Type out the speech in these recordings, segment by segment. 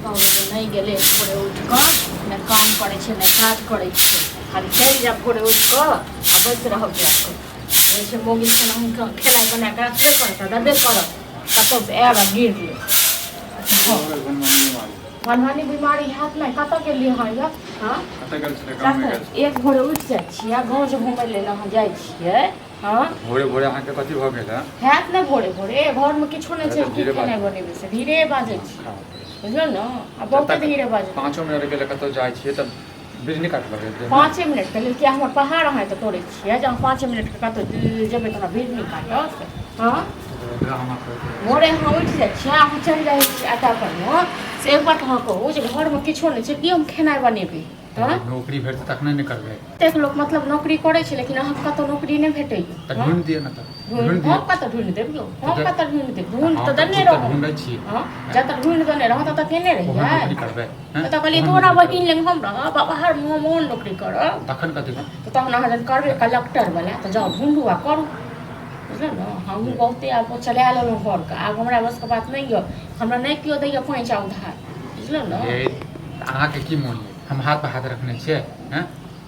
कहबै जे नहि गेलै भोरे उठि कऽ, नहि काम करै छै नहि काज करै छै, खाली चलि जायब भोरे उठि कऽ आ बैस रहब जा कऽ। होइ छै मौगी केनाहु खेनाइ बना कऽ रखबे करत आ देबे करत, कतहुसँ आयब आ गिर लेब। मनमानी बीमारी हैत नहि। कतऽ गेलियै अहाँ यौ? हँ, कतऽ गेल छलै? गाँवमे गेल छलै। एक भोरे उठि जाइ छियै आ गाँव जे घुमय लेल अहाँ जाइ छियै? हँ, भोरे भोरे अहाँके कथी भऽ गेल है? हैत नहि भोरे भोरे? घरमे किछो नहि छै, तऽ की धीरे खेनाइ बाजू। बनेबै से? धीरे बाजै छी, बुझलहुँ ने? आ बहुते धीरे बाजै। 5 मिनट के लिए कतहु जाइ छियै तऽ बिजली काट लगै छै। 5 मिनटके लेल किया? हमर पहाड़ अहाँ एतऽ तोड़ै छियै जे अहाँ 5 मिनटके कतहु जेबै तऽ हमरा बिजली काटत? हँ, ड्रामा करैत रहै। भोरे अहाँ उठि जाइ छियै, अहाँ चलि जाइ छियै अड्डा परमे, से एक बात अहाँ कहू जे घरमे किछो नहि छै, की हम खेनाइ बनेबै? हँ, नौकरी भेटतै तखने ने करबै। कतेक लोक मतलब नौकरी करै छै, लेकिन अहाँके कतहु नौकरी नहि भेटैए। तऽ ढूँढि दिअ ने, तऽ ढूँढि दिअ। हम कतऽ ढूँढि देब यौ? हम तऽ कतऽ ढूँढि देब? ढूँढि हम तऽ तऽ देने खुद तऽ रहू। ढूँढै छियै। हँ, जतऽ ढूँढि देने रहौं ततऽ केने ओहन रहियै। नौकरी करबै, हँ? तऽ कहलियै ओहन तोरा नौकरी बहिन लग हम रहब आ बाहरमे हम ओहन नौकरी करब? तखन कथी? तऽ तहन अहाँ जहन करबै कलक्टर वला तऽ जाउ ढूँढू आ करू, बुझलहुँ ने? हमहूँ बहुते आब चला लेलहुँ घरके, आब हमरा बसके बात नहि यऽ, हमरा नहि केओ दैए पैंच आ उधार, बुझलहुँ ने? हे, तऽ अहाँके की मोन यऽ? हम हाथ पर हाथ रखने छियै? हँ,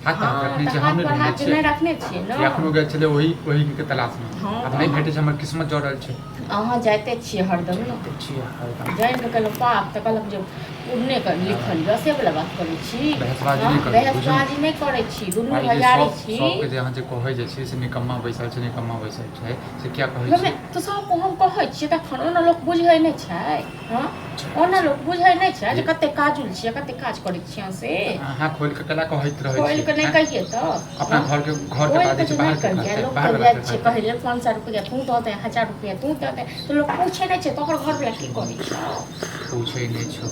हाथ पर हाथ हँ, रखने तऽ छियै। हाथ हम नहि पर ढूँढै हाथ छियै नहि रखने छियै ने। कि एखनो गेल छलै ओही ओहीके तलाशमे। हँ, आब तऽ नहि भेटै छै, हमर किस्मत जड़ल छै। अहाँ जाइते छियै हरदम ने। जाइते छियै हरदम। जानि कऽ कहलहुँ पाप, तऽ कहलक जे पुण्यके लिखल यऽ, से वला बात करै छी। बहसबाजी हँ, नहि करू, बुझलहुँ? बहसबाजी नहि करै छी, दुनू भाई जे भैयारी सब छी। सबके जे अहाँ जे कहै जे छियै से निकम्मा बैसल छै, निकम्मा बैसल छै, से किया कहै हमे छियै? तऽ सबके हम कहै छियै तखन ओना लोक बुझै नहि छै। हँ, ओना लोक बुझै नहि छै जे कते काजुल छियै, कते काज करै छियै अहाँ से। अहाँ खोलि कऽ केला कहैत रहै खोलि छियै? कऽ नहि आँय? कहियै तऽ अपना हँ? घरके खोलि बाजै कऽ छै, जे नहि बाहरके कहियै, कहतै? लोक बाहर तऽ वला जाइ के छै कहतै? कहै लेल, 500 रुपैआ तू दऽ दे, 1000 रुपैआ तू दऽ दे, तऽ लोक पूछै नहि छै तोहर घरवला की करै छौ। पूछै नहि छौ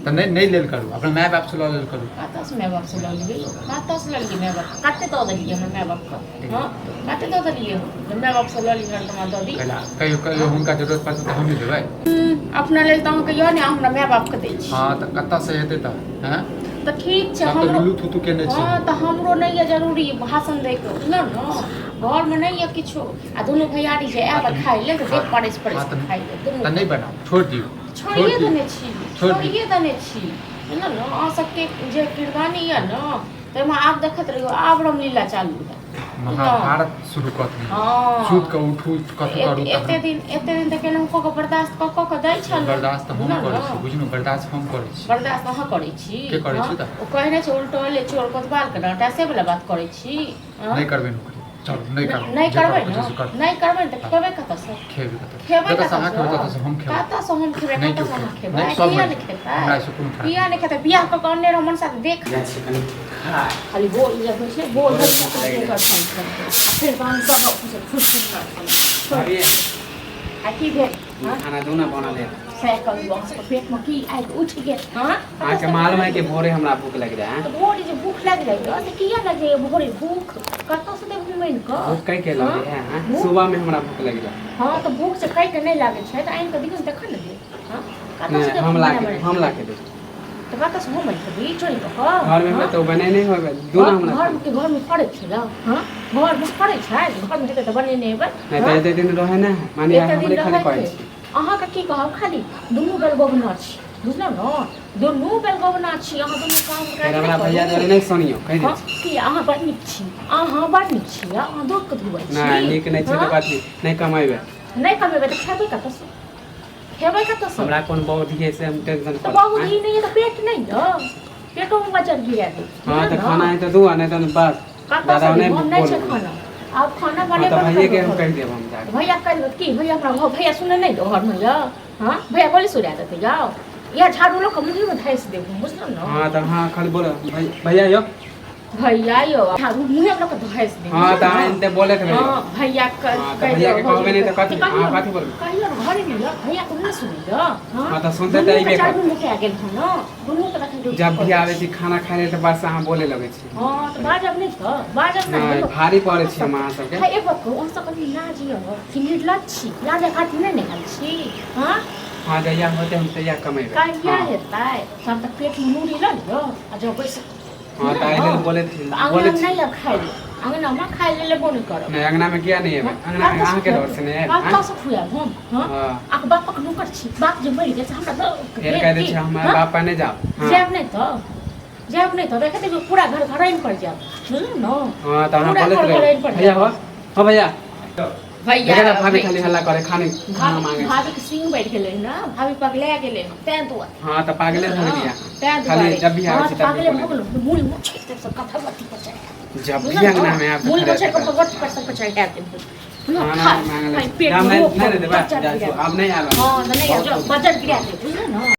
तऽ नहि नहि लेल करू, अपना माय बापसँ लऽ लेल करू। कतऽसँ माय बापसँ लऽ लियै यौ? कतऽसँ लऽ लियै? माय बाप कते दऽ देलियै हमर माय बापके? हँ, कते दऽ देलियै हम जे माय बापसँ लऽ लियै तऽ हमरा दऽ दी? कैला कहियो कहियो हुनका जरूरत पड़तै तऽ हम नहि देबै? अपना लेल तऽ अहाँके यऽ ने, हमरा माय बापके दै छी। हँ, तऽ कतऽसँ हेतै तऽ? हँ। तऽ ठीक छै। तब तऽ हमरो लुलू थुथू केने छी। हँ, तऽ हमरो नहि यऽ जरूरी भाषण दैके, बुझलहुँ ने? घरमे नहि यऽ किछो आ दुनू भैयारी जे आयब आ खाइ लेल तऽ देख परसि परसि हँ, कऽ खाइ लेल दुनू। तऽ नहि बनाउ, छोड़ि दियौ, छोड़ि छोड़िए दियौ। देने छी। छोड़ि दियौ। छोड़िए देने छी, बुझलहुँ ने? अहाँ सबके जे किरदानी यऽ ने, ताहिमे आब देखैत रहियौ, आब रामलीला चालू हैत। महाभारत शुरू कऽ दियौ। सुति कऽ उठू, कथी करू। एते तखन दिन, एते दिन तऽ केनाहु कऽ कऽ बर्दाश्त कऽ कऽ कऽ दै छलहुँ। बर्दाश्त तऽ हम बुझलहुँ करै छी। ने? बुझलहुँ, बर्दाश्त हम करै छी। बर्दाश्त अहाँ करै छी। के करै हँ? छी तऽ? ओ कहै नहि छै उल्टले चोर कोतवालके डाँटा, से वला बात करै छी? हँ? नहि करबै नौकरी, चलू, नहि करबै। नहि जे करबै करबै ने? से करबै। नहि करबै ने तऽ खेबै कतऽसँ? खेबै कतऽ? खेबै जतऽसँ अहाँ खेबै कतऽसँ? ततऽसँ हम खेबै। कतऽसँ हम खेबै? नहि कतऽसँ केओ अहाँ खेबै। खेबै? नहि, सब किया मरि नहि जेतै। खेतै? हमरा एहिसँ कोनो फरक किया नहि खेतै? बियाह कऽ कऽ अनने रहौ मनसा तऽ देख। जाइ छी कनि खाय। खाली बोल जे होइ छै, बोल होइ छै भूख लागि आ फेर तहन सब फुस फुस करत। भाभी। आ की भेल? हँ? खाना दू ने बनल है। सएह कहू, अहाँ सबके पेटमे की आगि उठि गेल? हँ? अहाँके मालूम है कि भोरे हमरा भूख लागि जाए? तऽ भोरे जे भूख लागि जाइए तऽ किया लागि जाइए भोरे भूख? कतऽसँ देब घुमि कऽ? भूख कहि के हँ? लगे है, हाँ? भूख? सुबह में हमरा भूख लागि जाए। हँ, तऽ भूख से कहि के नहि लागै छै तऽ आनि कऽ दियौ ने तखन ने देब। हँ, कतऽसँ नहीं, देब हम ला बना के बना? हम ला के देब। तऽ कतऽसँ घुमि कऽ दी? चोरी कऽ कऽ? घर में हँ? तो बने नहीं होबे, दू ना हमरा। घरके घरमे फड़ै छै ने? हँ, घरमे फड़ै छै, घरमे हेतै तऽ बनेने हेबै। नहीं तो एते दिन रहे ना है माने एते दिन हमरे खाली रहै कहै छै। छी। अहाँके की कहब, खाली दुनू बेल गोबना छी, बुझलहुँ ने? दुनू बेल गोबना छी अहाँ दुनू। काम काज फेर हमरा नहि भैया करू। जरे नहीं सुनियो, कहि दै हँ, छी। की अहाँ बड़ नीक छी? अहाँ बड़ नीक छी? अहाँ दूधके धुबै छी? नहीं, नीक नहीं छै तऽ हँ? कथी? नहीं कमेबै? नहि कमेबै तऽ खेबै कतऽसँ? खेबै कतऽसँ? हमरा कोन बहुत है से हम टेंशन तऽ पर बहुत ही नहि यऽ तऽ पेट नहि यऽ, पेटोमे वजन गिरा देब। हाँ, बुझलहुँ तऽ ने? खाना है तऽ दू, आ नहीं तऽ बस। कतऽसँ दादा देब? नहीं हम नहि छै बोलू। खाना, आब खाना हाँ बनेबो तऽ नहि भैये के करबै हम घरमे। कहि देब हम जाके। भैया कहि देत की? भैया हमरा घर भैया सुनै नहि यौ घरमे यौ? हँ, भैया गोली सुना देतै यौ? इएह झाड़ू लऽ कऽ मुँहेमे धसि देब हम, बुझलहुँ ने? हाँ, तऽ हाँ, खाली बोलो भैया यौ। भैया यौ, झाड़ू मुँहेमे लऽ कऽ धसि देब। हाँ, बुझलहुँ तऽ अहाँ ने? एनते बोलैत रहियौ। हँ, भैया हाँ, तऽ कहि भैया के देब। कहबै नहि तऽ कथी? कहियौ अहाँ ने, कथी बोलबै? कहियौ ने, घरेमे यौ भैया तऽ नहि सुनै यौ? हँ। हाँ, तऽ सुनतै तऽ दुनूके अयबे चारू करतै। मोटा गेल हँ ने, दुनूके देखै ड्यूटी जब भी करै आबै छी खाना खाय लेल तऽ बस अहाँ बोले लगै छी। हँ, तऽ बाजब नहि तऽ बाजब नहि नहि। भारी पड़ै छी हम अहाँ सबके। है, एक बात कहू, अहाँ सब कभी लाज यऽ कि निर्लज छी? लाज घाटी नहि ने आयल छी? हँ। हाँ, जहिया होतै हम तहिया कमेबै। कहिया हाँ। हेतै? तब तक पेटमे मूड़ी लऽ लिअ आ जाउ बैस। हाँ, तऽ एहि लेल बोलैत तऽ बोलै अङ्गना छी। नहि आब खाइ लए। अंगना में खाय ले लेबो नहि करब। नहि, अंगना में किया नहि एबै? अंगना में अहाँके डर से नहि आयब? कतऽ से खुआएब हम? हँ, हँ। आ बापक नौकर छी, बाप जे मरि गेल से हमरा तऽ फेर कहि दै छै हमरा हँ? बाप पर नहि जाउ। हँ। जायब नहि तऽ, जायब नहि तऽ देखैत देखैत पूरा घर घरैन पर जायब, बुझलहुँ ने? हँ, तऽ अहाँ पूरा बोलैत घर रहू घरैन पर भैया। जायब। हो हो भैया। भैया, देखै ने भाभी खाली हल्ला करे, खाने खाना मांगे। भाभी के सिंह बढ़ि गेलै ने, भाभी पगला गेलै हँ तें दुआरे। हँ, तऽ पागले भऽ गेलियै। तें खाली दुआरे। जब भी आबै हँ, छी तऽ तब भी पागले भऽ बोलै। गेलहुँ, मूल मोछड़ि देब सब कथा बत्ती पर चढ़ा। जब भी अंगना में आब तऽ मूल खड़े मोछड़ि कऽ रहतै। भगवती पर सबके चढ़ा देब। बुझलहुँ? खाना खा, मांगले। खाइ, पेट नहि रोग नहि देबै, बज्जर जाइ गिरा छी, आब नहि आयब। हँ, तऽ नहि बहुत आयब, बज्जर गिरा देब, बुझलहुँ ने?